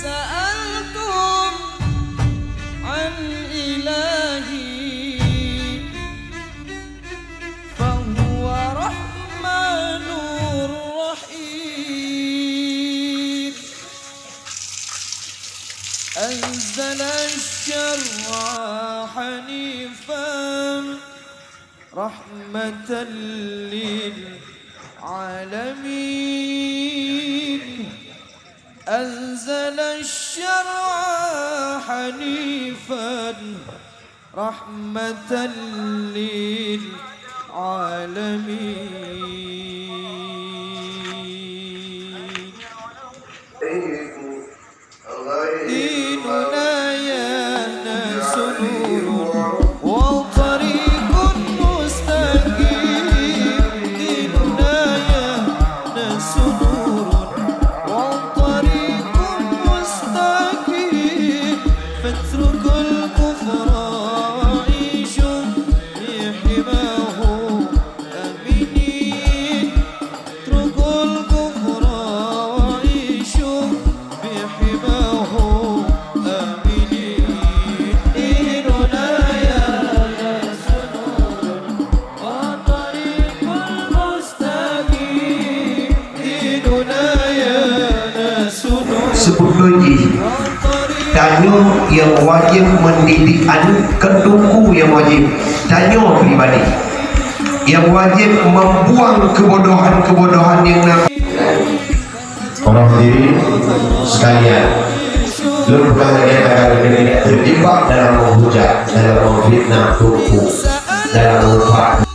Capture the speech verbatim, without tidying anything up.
سألتم عن إلهي فهو رحمن رحيم. أنزل الشرع حنيفا رحمة للعالمين. أنزل الشرع حنيفا رحمة للعالمين. ديننا يا ناس نور وطريق مستقيم. ديننا يا ناس نور وطريق مستقيم. فاتركوا الكفر وعيشوا في حماه آمنين. اتركوا الكفر وعيشوا في حماه آمنين. ديننا يا ناس نور وطريق مستقيم. ديننا يا ناس نور. Sebeutulnya jih, tanyoe nyang wajéb mendidik aneuk, kon teungku nyang wajéb, tanyoe pribadi nyang wajéb membuang kebodohan-kebodohan nyang na. Orang diri sekalian, lôn peugah lagèe agar keuneuk terjebak dalam menghujat, dalam memfitnah teungku, dalam meufak.